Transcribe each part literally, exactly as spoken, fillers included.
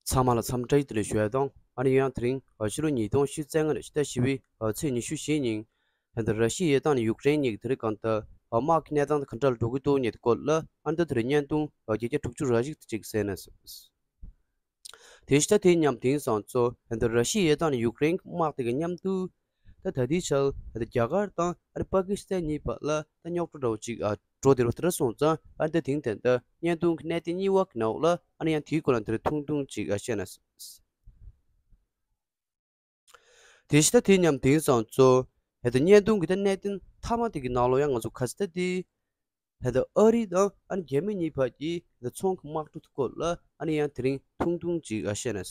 ཚང་མ་ལ་འཚམས་འདྲི་བཀྲ་ཤིས་བདེ་ལེགས་ཞུ་ཡ་དང་། ཨ་ནི་ཡང་དེ་རིང་ཕྱི་ལོ་ཉིས་སྟོང་ཉི་ཤུ་རྩ་ལྔ་ནས་ཕྱི་ཟླ་བཞི་པའི་ཚེས་ཉི་ཤུ་བཞི་ཉིན་ད་ལྟ་ར་ཤི་ཡའི་དང་ནི་ཡུཀ་རེན་གཉིས་ཀྱི་དེ་རིང་གང་ལྟར་དམག་གི་གནས་སྟངས་ག་འདྲ་འགྲོ་གི་འདུག་མཁན་དེ་སྐོར་ལ། ཨ་ནི་ད་དེ་རིང་བརྙན་ཐུང་བརྒྱ་ཆ་དྲུག་ཅུ་རེ་གཅིག་ཅིག་གསན་ན། དེ་ཕྱི་ད་དེ་མཉམ་དེང་སང་ཚོ་ད་ལྟ་ར་ཤི་ཡའི་དང་ནི་ཡུཀ་རེན་གྱི་དམག་དེ་གི་མཉམ་དུ་ད་ད་ལྟའི་ཆར་ད་ལྟ་རྒྱ་གར་དང་ཨ་ནི་པ་ཀི་སི་ཐན་གཉིས་བར་ལ་ད་རྙོག་དྲ་འདྲ་བོ་ཅིག་ཨ་འགྲོ་བསྡད་རོ། དེ་འདྲ་སོང་ཙང་ཨ་ནི་ད་དེང་ད་ལྟ་བརྙན་ཐུང་གི་གནད་དོན་གཉིས་པ་གི་ནང་ལ་ཨ་ནི་ཡང་དེའི་སྐོར་ལ་དེ་རིང་ཐུང་ཐུང་ཅིག་ཨ་བཤད་ན། དེ་ཕྱི་ད་དེ་མཉམ་དེང་སང་ཚོ་ད་ལྟ་བརྙན་ཐུང་གི་ད་གནད་དོན་མཐའ་མ་དེ་གི་ནང་ལོགས་ཡང་ང་ཚོ་ག་ཚོད་ད་དེ་ད་ལྟ་ཨ་རི་དང་ཨ་ནི་རྒྱ་མི་གཉིས་བར་གྱི་ད་ལྟ་ཚོང་གི་དམག་འཁྲུག་སྐོར་ལ་ཨ་ནི་ཡང་དེ་རིང་ཐུང་ཐུང་ཅིག་ཨ་བཤད་ན།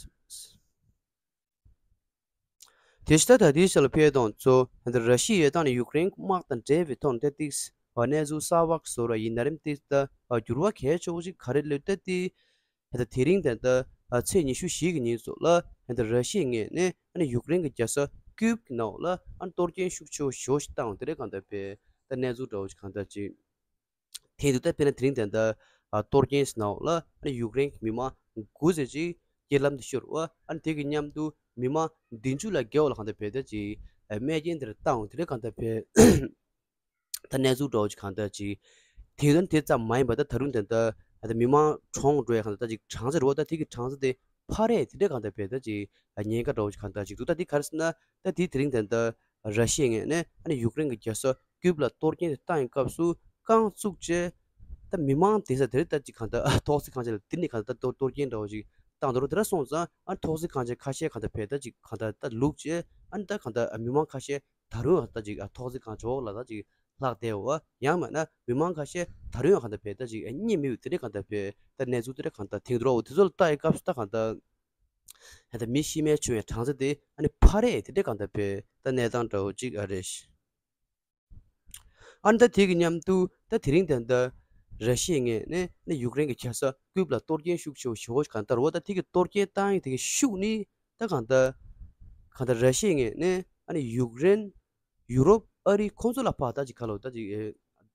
དེ་ཕྱི་ད་ད་དེའི་ཤ་ལ་ཕེ་དང་ཚོ་ད་ལྟ་ར་ཤི་ཡའི་དང་ནི་ཡུཀ་རེན་དམག་དང་འབྲེལ་བའི་ཐོག་ནས་ད་ཏིགས་གནས་ཚུལ་གསར་བ་བཟོ་ར་ཡིན་ན་རིམ་ཏིགས་ད་འགྱུར་བ་གལ་ཆེ་བོ་ཞིག་ག་རེ་ལོས་ད་དེ། ད་ལྟ་དེ་རིང་ད་ལྟ་ཚེས་ཉི་ཤུ་བཞི་གི་ཉིན་སོགས་ལ་ད་ལྟ་ར་ཤི་ཡའི་ངོས་ནས་ཨ་ནི་ཡུཀ་རེན་གྱི་རྒྱལ་ས་ཀིབ་ཀྱི་ནང་ལ་ཨ་ནི་གཏོར་སྐྱོན་ཤུགས་ཆེ་བོ་ཞེ་པོ་ཞིག་བཏང་བ་དེ་རེད། གང་ལྟར་བས་ད་གནས་ཚུལ་འདྲ་བོ་ཞིག་གང་ལྟར་ཅིག་ཐེངས་འདུག་ད་དཔེར་ན་དེ་རིང་ད་ལྟ་གཏོར་སྐྱོན་ཟེར་ནའོ་ལ་ཨ་ནི་ཡུཀ་རེན་གྱི་མི་མང་དགུ་ཙམ་ཅིག་རྐྱེན་ལམ་དུ་ཤོར་བ། ཨ་ནི་དེ་གི་མཉམ་དུ་མི་མང་བདུན་ཅུ་ལ་བརྒལ་བ་ལ་གང་ལྟར་བས་ད་ཅིག་རྨས་སྐྱོན་དེ་འདྲ་བཏང་བ་དེ་རེད། གང་ལྟར་བས། ད་གནས་ཚུལ་འདྲ་བོ་ཅིག་གང་ལྟར་ཅིག་དེ་དོན་དེ་ཙམ་མ་ཡིན་པ་ད་ད་རུང་དེ་འདྲ་ད་མི་མང་གྲོངས་འགྲོ་ཡ་གང་ལྟར་ད་ཅིག་གྲངས་ཚད་རེད་བ། ད་དེ་གི་གྲངས་ཚད་དེ་འཕར་རེད། དེ་འདྲ་གང་ལྟར་བས་ད་ཅིག་ཉེན་ཁ་འདྲ་བོ་ཅིག་གང་ལྟར་ཅིག་འདུག་ད་དེ་ག་རེ་ཟེར་ན་ད་དེ་དེ་རིང་དེ་འདྲ་ར་ཤི་ཡའི་ངོས་ནས་ཨ་ནི་ཡུཀ་རེན་གྱི་རྒྱལ་ས་ཀིབ་ལ་གཏོར་སྐྱོན་དེ་བཏང་ཡི་སྐབས་སུ་རྐང་བཙུགས་བྱས་ད་མི་མང་དེ་ས་དེ་རེད། ད་ཅིག་གང་ལྟར་ཐོག་བརྩེགས་ཁང་ཆེན་ལ་དེ་ནས་གང་ལྟར་གཏོར་གཏོར་སྐྱོན་འདྲ་བོ་ཅིག་བཏང་འདུག་རོ། དེ་འདྲ་སོང་ཙང་ཨ་ནི་ཐོག་བརྩེགས་ཁང་ཆེན་ཁ་ཤས་གང་ལྟར་བས་ད་ཅིག་གང་ལྟར་ད་ལུག་བྱས་ཨ་ནི་ད་གང་ལྟར་མི་མང་ཁ་ཤས་ད་རུང་ཡང་ད་ཅིག་ཨ་ཐོག་བརྩེགས་ཁང་ཆེན་འོག་ལ་ད་ཅིག་ལྷག་བསྡད་ཡོད་པ། ཡང་མིན་ན་མི་མང་ཁ་ཤས་ད་རུང་ཡང་གང་ལྟར་བས་ད་ཅིག་ཨ་རྙེད་མི་ཡོད། དེ་འདྲ་གང་ལྟར་བས་ད་གནས་ཚུལ་དེ་འདྲ་གང་ལྟར་ཐེངས་དུ་རོ། དེ་ཚོ་ལ་ལྟ་ཡི་སྐབས་སུ་ད་གང་ལྟར་ད་ལྟ་མི་ཤི་རྨས་བྱུང་བའི་གྲངས་ཚད་དེ་ཨ་ནི་འཕར་རེད། དེ་འདྲ་གང་ལྟར་བས་ད་གནས་སྟངས་འདྲ་བོ་ཅིག་ཨ་རེད། ཨ་ནི་ད་དེ་གི་མཉམ་དུ་ད་དེ་རིང་ད་ལྟ་ར་ཤི་ཡའི་ངོས་ནས་ཨ་ནི་ཡུཀ་རེན་གྱི་རྒྱལ་ས་ཀིབ་ལ་གཏོར་སྐྱོན་ཤུགས་ཆེ་བོ་ཞེ་པོ་ཞིག་གང་ལྟར་རེད་བ། ད་དེ་གི་གཏོར་སྐྱོན་བཏང་ཡི་དེ་གི་ཤུགས་ནི་ད་གང་ལྟར་གང་ལྟར་ར་ཤི་ཡའི་ངོས་ནས་ཨ་ནི་ཡུཀ་རེན། ཡུ་རོབ། ཨ་རི་ཁོང་ཚོ་ལ་ཕར་ད་ཅིག་ག་ལོ་ད་ཅིག་ཨེ་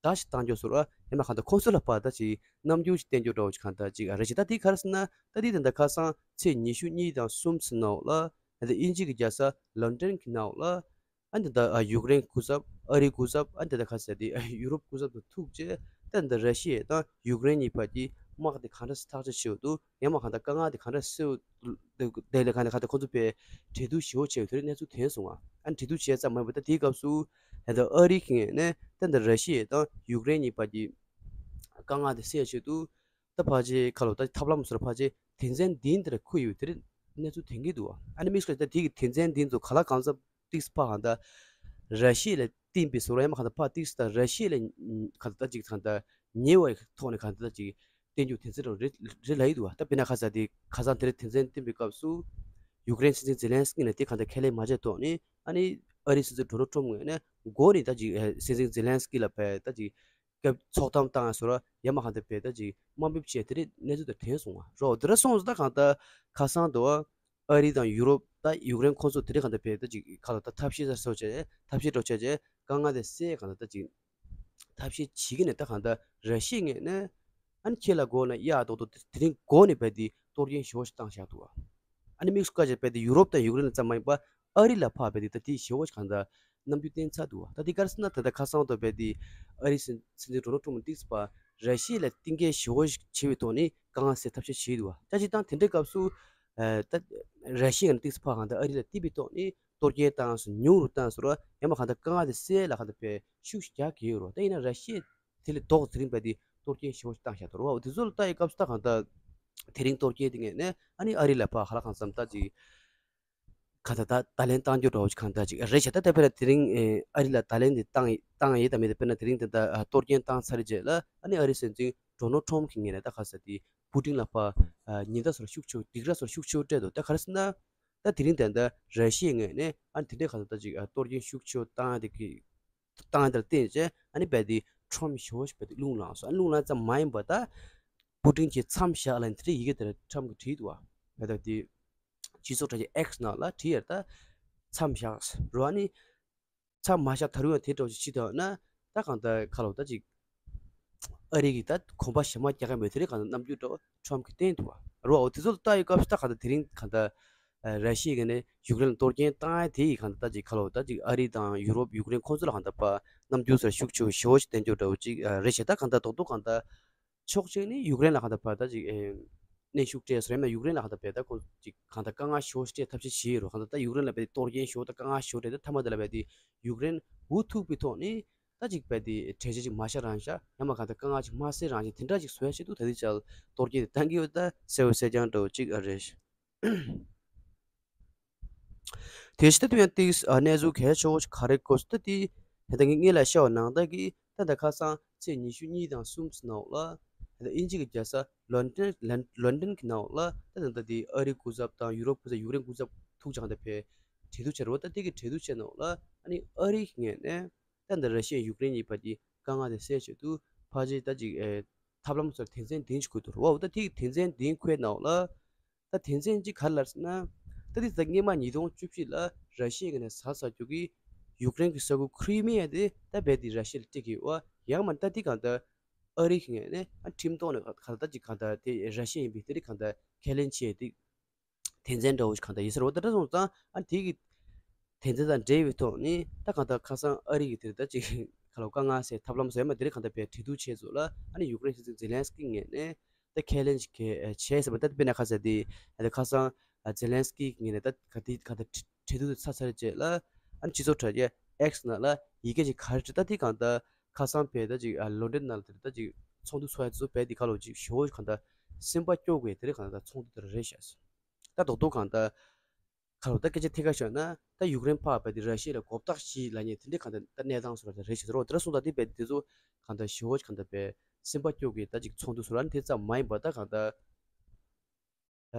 བརྡ་ཞིག་བཏང་རྒྱུ་བཟོ་ར་ཡང་ན་གང་ལྟར་ཁོང་ཚོ་ལ་ཕར་ད་ཅིག་རྣམ་འགྱུར་ཞིག་བསྟན་རྒྱུ་འདྲ་བོ་ཞིག་གང་ལྟར་ཅིག་ཨ་རེད་ཅིག་ད་དེ་ག་རེ་ཟེར་ན་ད་དེ་ད་ལྟ་ཁ་སང་ཚེས་ཉི་ཤུ་གཉིས་དང་གསུམ་ཚེ་ནང་ལ་ད་ལྟ་དབྱིན་ཇི་གི་རྒྱལ་ས་ལོན་ཌོན་གྱི་ནང་ལ་ཨ་ནི་ད་ལྟ་ཡུཀ་རེན་སྐུ་ཚབ། ཨ་རི་སྐུ་ཚབ། ཨ་ནི་ད་ལྟ་ཁ་ཟེར་དེ་ཡུ་རོབ་སྐུ་ཚབ་དང་ཐུག་རྗེས་ད་ལྟ་ར་ཤི་ཡ་དང་ཡུཀ་རེན་གཉིས་བར་གྱི་དམག་དེ་གང་འདྲ་སེ་ཐག་གཅོད་བྱེད་དུ་ཡང་མ་གང་ལྟར་དཀའ་ངལ་དེ་གང་འདྲ་སེལ་དེ་ལས་གང་ལྟར་གང་ལྟར་ཁོང་ཚོ་པའི་འབྲེལ་གཏུག་ཞེ་པོ་བྱས་པའི་དེ་རིང་གནས་ཚུལ་ཐོན་སོང་ང་། ཨ་ནི་འབྲེལ་གཏུག་བྱས་ཙམ་མ་ཡིན་པར་ད་དེའི་སྐབས་སུ་ད་ལྟ་ཨ་རི་གི་ངོས་ནས་ད་ལྟ་ར་ཤི་ཡ་དང་ཡུཀ་རེན་གཉིས་བར་གྱི་དཀའ་ངལ་དེ་སེལ་ཆེད་དུ་ད་ཕལ་ཆེར་ཁ་ལོ་ད་ཐབས་ལམ་སོར་ཕལ་ཆེར་དོན་ཚན་འདིའི་འདིར་འཁོད་ཡོད་དེ་རིང་གནས་ཚུལ་ཐོན་གྱི་འདུག་ཨ་ནི་དམིགས་སུ་ད་དེ་གི་དོན་ཚན་འདི་ཚོ་ག་ལ་གང་འཚམ་ཏིགས་ཕ་གང་ད་ར་ཤི་ཡ་ལ་བརྟེན་པའི་སོར་ཡང་མ་གང་ད་ཕ་ཏིགས་ད་ར་ཤི་ཡ་ལ་གང་ད་ཅིག་གང་ད་ཉེ་བའི་ཐོག་ནས་གང་ད་ཅིག་བསྟན་རྒྱུ་དོན་ཚན་རང་རེད་རེད་ལབ་ཡི་འདུག་ད་དཔེར་ན་ཁ་ས་དེ་ཁ་སང་དེ་རིང་དོན་ཚན་བསྟན་པའི་སྐབས་སུ་ཡུཀ་རེན་སྲིད་འཛིན་ཛེ་ལན་སི་ཀི་ནས་དེ་གང་ད་ཁས་ལེན་མ་བྱས་ཐོག་ནས་ཨ་ནི་ཨ་རི་སྲིད་འཛིན་ཌོ་ནལ་ཊམ་ངོས་ནས་འགོ་ནས་ད་ཅིག་སྲིད་འཛིན་ཛེ་ལན་སི་ཀི་ལ་ཕར་ད་ཅིག་སྐབས་ཚོགས་གཏམ་བཏང་ཡ་སོ་ར་ཡ་མ་གང་ལྟར་བས་ད་ཅིག་དམའ་འབེབས་བྱས་དེ་རིང་གནས་ཚུལ་དེ་ཐོན་སོང་བ་རོ། དེ་འདྲ་སོང་ཙང་ད་གང་ལྟར་ཁ་སང་དུ་ཨ་རི་དང་ཡུ་རོབ་ད་ཡུཀ་རེན་ཁོང་ཚོ་དེ་རིང་གང་ལྟར་བས་ད་ཅིག་ཁ་ལ་ད་ཐབས་ཤེས་ཟེར་སོ་བྱས་ཐབས་ཤེས་འགྲོ་བྱས་བྱས་དཀའ་ངལ་དེ་སེལ་གང་ལྟར་ད་ཅིག་ཐབས་ཤེས་བྱེད་ཀྱི་ནས་ད་གང་ལྟར་ར་ཤི་ཡ་ངོས་ནས་ཨ་ནི་ཁྱེད་ལ་དགོས་ན་ཡ་རྡོག་རྡོག་དེ་རིང་འགོ་ནས་བས་དེ་གཏོར་སྐྱོན་ཞེ་པོ་ཞིག་བཏང་བཞག་འདུག་བ། ཨ་ནི་དམིགས་སུ་བཀར་བྱས་བས་དེ་ཡུ་རོབ་དང་ཡུཀ་རེན་ལ་ཙམ་མ་ཡིན་པ་ཨ་རི་ལ་ཕར་བས་དེ་ད་དེ་ཞེ་པོ་ཞིག་གང་ལྟར་རྣམ་འགྱུར་བསྟན་ཚར་འདུག་བ། ད་དེ་ག་རེ་ཟེར་ན་ད་ལྟ་ཁ་སང་དུ་བས་དེ་ཨ་རི་སྲིད་སྲིད་འཛིན་ཌོ་ནལ་ཊམ་ཏིགས་པ་ར་ཤི་ཡ་ལ་གཏིང་སྐྱེལ་ཞེ་པོ་ཞིག་བྱེད་པའི་ཐོག་ནས་དཀའ་ངལ་སེལ་ཐབས་ཤེས་བྱས་འདུག་བ། ད་ཅི་དང་དེ་འདྲའི་སྐབས་སུ་ཨ་ད་ར་ཤི་ཡ་ནས་ཏིགས་པ་གང་ལྟར་ཨ་རི་ལ་བརྟེན་པའི་ཐོག་ནས་གཏོར་སྐྱོན་བཏང་སོང་ཉུང་རུ་བཏང་སོང་ར་ཡང་མ་གང་ལྟར་དཀའ་ངལ་དེ་སེལ་ལ་གང་ལྟར་བས་ཤུགས་ཤིག་རྒྱག་གི་ཡོད་རོ། ད་ཡིན་ན་ར་ཤི་ཡ་དེ་ལས་ལྡོག་དེ་རིང་བས་དེ་གཏོར་སྐྱོན་ཞེ་པོ་ཞིག་བཏང་བཞག་འདུག་རོ། དེ་ཚོ་ལ་ལྟ་ཡི་སྐབས་སུ་ད་གང་ལྟར་དེ་རིང་གཏོར་སྐྱོན་དེ་ངས་ནས་ཨ་ནི་ཨ་རི་ལ་ཕར་ཧ་ལ་གང་འཚམ་ད་ཅིག་གང་ལྟར་ད་ད་ལན་བཏང་རྒྱུ་འདྲ་བོ་ཞིག་གང་ལྟར་ཅིག་རེད་བྱས། ད་ད་དཔེར་ན་དེ་རིང་ཨ་རི་ལ་ད་ལན་དེ་བཏང་བཏང་ཡས་ད་མེད་ད་དཔེར་ན་དེ་རིང་དེ་ད་གཏོར་སྐྱོན་བཏང་ཚར་རྗེས་ལ་ཨ་ནི་ཨ་རི་སྲིད་འཛིན་ཌོ་ནལ་ཊམ་གྱི་ངོས་ནས་ད་ག་ས་དེ་པུ་ཏིན་ལ་ཕར་ཉེན་བརྡ་སོགས་ཤུགས་ཆེ་སྡིགས་ར་སོགས་ཤུགས་ཆེ་སྤྲད་འདུག་ད་ག་རེ་ཟེར་ན། ད་དེ་རིང་དེ་འདྲ་ར་ཤི་ཡའི་ངོས་ནས་ཨ་ནི་དེ་འདྲའི་ག་ཚོད་ད་ཅིག་གཏོར་སྐྱོན་ཤུགས་ཆེ་བཏང་ཡ་དེ་གི་བཏང་ཡ་དེ་ལ་བརྟེན་བྱས་ཨ་ནི་རྦད་དེ་ཊམ་ཞེ་པོ་ཞིག་རྦད་དེ་རླུང་ལངས་སོང་། ཨ་རླུང་ལངས་ཙམ་མ་ཡིན་པ་ད་པུ་ཏིན་གྱིས་མཚམས་བཞག་ལབ་ནས་དེ་འདྲའི་ཡི་གེ་དེ་འདྲ་ཊམ་གྱིས་བྲིས་འདུག་བ། རྦད་དེ་སྤྱི་ཚོགས་དྲ་རྒྱ་ཨེགས་ནང་ལ་བྲིས་ཡ་ད་མཚམས་བཞག་རོ། ཨ་ནི་མཚམས་མ་བཞག་ད་རུང་ཡང་དེ་འདྲ་བོ་ཞིག་བྱེད་ཐུབ་ན་ད་གང་ལྟར་ཁ་ལོ་ད་ཅིག་ཨ་རི་གི་ད་གོམ་པ་ཞེ་མ་རྒྱག་གི་མེད་དེ་རེད། གང་ལྟར་རྣམ་འགྱུར་འདྲ་བོ་ཊམ་གྱིས་བསྟན་འདུག་བ། རོ། འོ་དེ་ཚོ་ལ་ལྟ་ཡི་སྐབས་སུ་ད་གང་ལྟར་དེ་རིང་གང་ལྟར་ཨ་ར་ཤི་ཡའི་ངོས་ནས་ཡུཀ་རེན་ལ་གཏོར་སྐྱོན་བཏང་ཡ་དེ་ཡི་གང་ལྟར་ད་ཅིག་ཁ་ལོ་ད་ཅིག་ཨ་རི་དང་ཡུ་རོབ་ཡུཀ་རེན་ཁོང་ཚོ་ལ་གང་ལྟར་ཕར་རྣམ་འགྱུར་ཟེར་ཤུགས་ཆེ་བོ་ཞེ་བོ་ཞིག་བསྟན་རྒྱུ་འདྲ་བོ་ཅིག་ཨ་རེད་ཤག་ད་གང་ལྟར་རྡོག་རྡོག་གང་ལྟར་ཕྱོགས་གཅིག་ནས་ཡུཀ་རེན་ལ་གང་ལྟར་ཕར་ད་ཅིག་ཨེ་གནོན་ཤུགས་སྤྲད་སོང་། ཡང་ན་ཡུཀ་རེན་ལ་གང་ལྟར་ཕར་ད་ཁོང་ཅིག་གང་ལྟར་དཀའ་ངལ་ཞེ་བོ་ཞིག་སྤྲད་ཐབས་ཤེས་བྱེད་ཡོད་རེད། གང་ལྟར་ད་ཡུཀ་རེན་ལ་ཕར་གཏོར་སྐྱོན་ཞེ་བོ་དང་དཀའ་ངལ་ཞེ་བོ་སྤྲད་དེ་མཐའ་མ་དེ་ལ་ཕར་དེ་ཡུཀ་རེན་འུ་ཐུག་པའི་ཐོག་ནས། ད་ཅིག་རྦད་དེ་གྲོས་ཆོད་ཅིག་མ་བཞག་རང་བཞག་ཡང་མ་གང་ལྟར་དཀའ་ངལ་ཅིག་མ་སེལ་རང་བཞིན་དེ་འདྲ་ཅིག་བཟོ་ཡ་ཆེད་དུ་ད་ལྟའི་ཆར་གཏོར་སྐྱོན་དེ་བཏང་གི་ཡོད། ད་གསལ་པོ་གསལ་རྐྱང་འདྲ་བོ་ཅིག་ཨ་རེད། དེ་བཞིན་ད་དུང་ཡང་ཏིག་ཨ་གནས་ཚུལ་གལ་ཆེ་བོ་ཞིག་ག་རེ་གོ་སོང་ད་དེ་ད་ངས་སྔོན་ལ་བཤད་པ་ནང་ལྟར་གྱི་ད་ལྟ་ཁ་སང་ཚེས་ཉི་ཤུ་གཉིས་དང་གསུམ་ནང་ལ་ད་ལྟ་དབྱིན་ཇི་གི་རྒྱལ་ས་ལོན་ཌོན་ལོན་ལོན་ཌོན་གྱི་ནང་ལ་ད་ད་ལྟ་དེ་ཨ་རི་སྐུ་ཚབ་དང་ཡུ་རོབ་སྐུ་ཚབ་ཡུཀ་རེན་སྐུ་ཚབ་ཐུག་ཅིག་གང་ལྟར་ཕར་གྲོས་བསྡུར་བྱས་རེད་པ། ད་དེ་གི་གྲོས་བསྡུར་བྱས་ནང་ལ་ཨ་ནི་ཨ་རི་གི་ངོས་ནས། ད་འདི་ར་ཤི་ཡ་ཡུཀ་རེན་གཉིས་བར་གྱི་དཀའ་ངལ་དེ་སེལ་ཆེད་དུ་ཕལ་ཆེར་ད་ཅིག་ཨེ་ཐབས་ལམ་ཚོར་དོན་ཚན་བདུན་ཅིག་འཁོད་འདུག་རོ། འོ་ད་དེ་དོན་ཚན་བདུན་འཁོད་ནང་ལ་ད་དོན་ཚན་གཅིག་ག་རེ་ལབ་ཟེར་ན། ད་དེ་ད་སྔོན་མ་ཉིས་སྟོང་བཅུ་བཞི་ལ་ར་ཤི་ཡའི་ངོས་ནས་ཟ་ཟ་རྒྱུ་གི་ཡུཀ་རེན་གྱི་ས་ཁུལ་ཁི་རི་མི་ཡ་དེ་ད་རྦད་དེ་ར་ཤི་ཡ་ལ་སྤྲད་ཀྱི་ཡོད་པ། ཡང་མིན་ད་དེ་གང་ལྟར་ཨ་རི་གི་ངོས་ནས་ཨ་ཁྲིམས་ཐོག་ནས་ག་ད་ཅིག་གང་ལྟར་དེ་ར་ཤི་ཡ་ཡིན་པའི་དེ་རིགས་གང་ལྟར་ཁས་ལེན་བྱས་ཏེ། དོན་ཚན་འདྲ་བོ་ཞིག་གང་ལྟར་ཡིན་ས་རེད། འོ་ད་ལྟ་སོང་ཙང་ཨ་དེ་གི་དོན་ཚན་དང་འབྲེལ་བའི་ཐོག་ནས་ད་གང་ལྟར་ཁ་སང་ཨ་རི་གི་དེར་ད་ཅིག་ཁ་ལོ་དཀའ་ངལ་སེལ་ཐབས་ལམ་ཟེར་མ་དེ་རིགས་གང་ལྟར་ཕར་གྲོས་བསྡུར་བྱས་ཚུལ་ལ་ཨ་ནི་ཡུཀ་རེན་སྲིད་འཛིན་ཛེ་ལན་སི་ཀི་ངོས་ནས་ད་ཁས་ལེན་ཞིག་ག་བྱས་ཟེར་བ། ད་དཔེར་ན་ཁ་ས་དེ་ད་ཁ་སང་ཛེ་ལན་སི་ཀི་ངོས་ནས་ད་ག་དེ་གང་ལྟར་གྲོས་བསྡུར་དེ་ཚར་ཚར་རྗེས་ལ་ཨ་ནི་སྤྱི་ཚོགས་དྲ་རྒྱ་ཨེག་སི་ནང་ལ་ཡི་གེ་ཅིག་ག་རེ་བྲིས། ད་དེ་གང་ལྟར་ཁ་སང་ཕར་ད་ཅིག་ལོན་ཌོན་ནང་ལ་དེར་ད་ཅིག་ཚོགས་འདུ་ཚོགས་ཡ་ཚོ་ཕར་དེ་ཁ་ལོ་ཅིག་ཞེ་བོ་གང་ལྟར་སེམས་པ་སྐྱོ་དགོས་དེ་རིགས་གང་ལྟར་ཚོགས་འདུ་དེར་རེད་བཞག་སོང་། ད་རྡོག་རྡོག་གང་ལྟར་ཁ་ལོ་ད་སྐད་ཆ་ཐད་ཀར་བཤད་ན་ད་ཡུཀ་རེན་ཕར་ཕར་དེ་ར་ཤི་ཡ་ལ་མགོ་བཏགས་ཤིག་ལབ་མཁན་དེ་འདྲའི་གང་ལྟར་ད་གནས་སྟངས་སུ་ར་རེད་བཞག་རོ། དེ་འདྲ་སོང་ཙང་དེ་ཕར་དེ་ཚོ་གང་ལྟར་ཞེ་བོ་གང་ལྟར་ཕར་སེམས་པ་སྐྱོ་དགོས། ད་ཅིག་ཚོགས་འདུ་སུ་ར་ནི་དེ་ཙམ་མ་ཡིན་པ་ད་གང་ལྟར་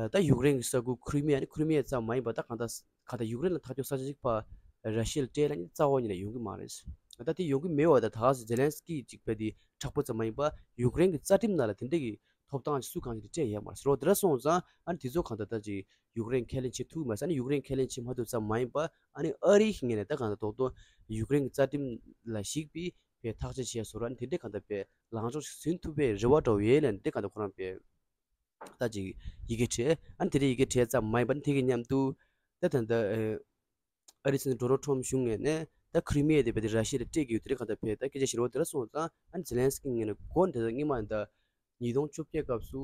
ད་ཡུཀ་རེན་གྱི་ས་ཁུལ་ཁི་རི་མི་ཡ་ནི་ཁི་རི་མི་ཡ་ཙམ་མ་ཡིན་པ་ད་གང་ལྟར་གང་ལྟར་ཡུཀ་རེན་ལ་ཐག་ཆོད་ས་ཆ་ཅིག་ཕར་ར་ཤི་ཡ་ལ་སྤྲད་ལབ་མཁན་རྩ་བ་ཉིད་ནས་ཡོང་གི་མ་རེད། ད་དེ་ཡོང་གི་མེད་པ་ད་ད་ག་སེ་ཛེ་ལན་སི་ཀི་ཅིག་ཕར་དེ་དྲག་པོ་ཙམ་མ་ཡིན་པ་ཡུཀ་རེན་གྱི་རྩ་ཁྲིམས་ནང་ལ་དེ་འདྲ་གི་ཐོབ་ཐང་ཅིག་སུ་གང་ཞིག་ལ་སྤྲད་ཡོད་མ་རེད་ཟེར་རོ། དེ་འདྲ་སོང་ཙང་ཨ་ནི་དེ་ཚོ་གང་ལྟར་ད་ཅིག་ཡུཀ་རེན་ཁས་ལེན་བྱེད་ཐུབ་ཀྱི་མ་རེད། ཨ་ནི་ཡུཀ་རེན་ཁས་ལེན་བྱེད་མ་ཐུབ་ཙམ་མ་ཡིན་པ་ཨ་ནི་ཨ་རི་གི་ངོས་ནས་ད་གང་ལྟར་རྡོག་རྡོག་ཡུཀ་རེན་གྱི་རྩ་ཁྲིམས་ལ་གཞིགས་པའི་ཕར་ཐག་གཅོད་བྱས་སོང་ར། ཨ་ནི་དེ་འདྲའི་གང་ལྟར་ཕར་ལངས་ཕྱོགས་ཤིག་འཛིན་ཐུབ་པའི་རེ་བ་འདྲ་བོ་ཡོད་ལབ་ནས་དེ་གང་ལྟར་ཁོ་རང་ཕར་ད་ཅིག་ཡི་གེ་བྲིས། ཨ་ནི་དེ་འདྲའི་ཡི་གེ་བྲིས་ཙམ་མ་ཡིན་པ་ནི་དེ་གི་མཉམ་དུ་ད་ད་ལྟ་ཨ་རི་སྲིད་འཛིན་ཌོ་ནལ་ཊམ་གཞུང་ངོས་ནས་ད་ཁི་རི་མི་ཡ་དེ་ཕར་དེ་ར་ཤི་ཡ་ལ་སྤྲད་ཀྱི་ཡོད་དེ་རིགས་གང་ལྟར་ཕར་ད་སྐད་ཆ་བཤད་རོ། དེ་འདྲ་སོང་ཙང་ཨ་ནི་ཛེ་ལན་སི་ཀི་ངོས་ནས་འགོ་འདི་ད་སྔོན་མ་ད་ཉིས་སྟོང་བཅོ་བརྒྱད་སྐབས་སུ་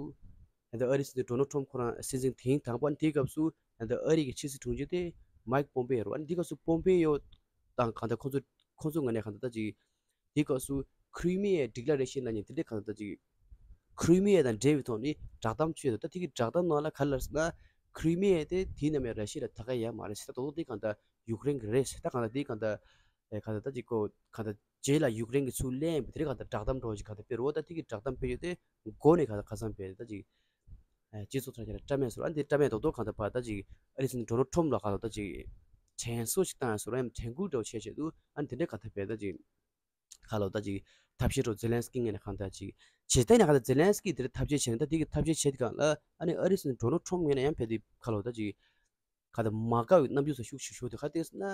ད་ལྟ་ཨ་རི་སྲིད་འཛིན་ཌོ་ནལ་ཊམ་ཁོ་རང་སྲིད་འཛིན་དེང་དང་པོ་ཨ་ནི་དེའི་སྐབས་སུ་ད་ལྟ་ཨ་རི་གི་ཕྱི་སྲིད་དྲུང་ཆེ་དེ་མའིག་པོམ་པེ་ཡོ་རེད་པ། ཨ་ནི་དེའི་སྐབས་སུ་པོམ་པེ་ཡོ་དང་གང་ལྟར་ཁོང་ཚོ་ཁོང་ཚོ་ངོས་ནས་གང་ལྟར་ད་ཅིག་དེའི་སྐབས་སུ་ཁི་རི་མི་ཡའི་ཌི་ཀི་ལེ་རེ་ཤན་ལབ་མཁན་དེ་འདྲའི་གང་ལྟར་ཅིག་ཁི་རི་མི་ཡ་དང་འབྲེལ་བའི་ཐོག་ནས་བསྒྲགས་གཏམ་བྱས་འདུག་ད་དེ་གི་བསྒྲགས་གཏམ་ནང་ལ་ག་རེ་ལབ་ཟེར་ན། ཁི་རི་མི་ཡ་དེ་དུས་ནམ་ཡང་ར་ཤི་ཡ་ལ་ཐད་ཀ་ཡོད་མ་རེད་ཟེར། ད་རྡོག་རྡོག་དེ་གང་ལྟར་ཡུཀ་རེན་གྱི་རེད་ཟེར། ད་གང་ལྟར་དེ་གང་ལྟར་ཨེ་གང་ལྟར་ད་ཅིག་གོ་གང་ལྟར་རྗེས་ལ་ཡུཀ་རེན་གྱིས་ཚུར་ལེན་པའི་དེ་རིགས་གང་ལྟར་བསྒྲགས་གཏམ་འདྲ་བོ་ཞིག་གང་ལྟར་སྤེལ་རོ། ད་དེ་གི་བསྒྲགས་གཏམ་སྤེལ་ཡོད་དེ་མགོ་ནས་གང་ལྟར་ཁ་སང་སྤེལ་ད་ཅིག་ཨེ་སྤྱི་ཚོགས་དྲ་རྒྱ་ལ་བཀྲམ་ཡས་སོང་། ཨ་ནི་དེ་བཀྲམ་ཡས་རྡོག་རྡོག་གང་ལྟར་ཕར་ད་ཅིག་ཨ་རི་སྲིད་འཛིན་ཌོ་ནལ་ཊམ་ལ་གང་ལྟར་ད་ཅིག་དྲན་གསོ་ཞིག་བཏང་ཡས་སོང་ར། ཡང་དྲན་སྐུལ་འདྲ་བོ་བྱས་བྱས་འདུག་ཨ་ནི་དེ་འདྲའི་གང་ལྟར་ཕར་ད་ཅིག་ཁ་ལོ་ད་ཅིག་ཐབས་ཤེས་འགྲོ་ཛེ་ལན་སི་ཀི་ངོས་ནས་གང་ལྟར་ཅིག་བྱེད་ད་ནས་གང་ལྟར་ཛེ་ལན་སི་ཀི་དེར་ཐབས་ཤེས་བྱས་ནས་ད་དེ་གི་ཐབས་ཤེས་བྱེད་དུས་སྒང་ལ་ཨ་ནི་ཨ་རི་སྲིད་འཛིན་ཌོ་ནལ་ཊམ་ངོས་ནས་ཡང་ཕར་དེ་ཁ་ལོ་ད་ཅིག་གང་ལྟར་མ་དགའ་བའི་རྣམ་འགྱུར་ཚོ་ཤུགས་ཆེ་ཤོས་དེ་ག་དེ་ཟེར་ན།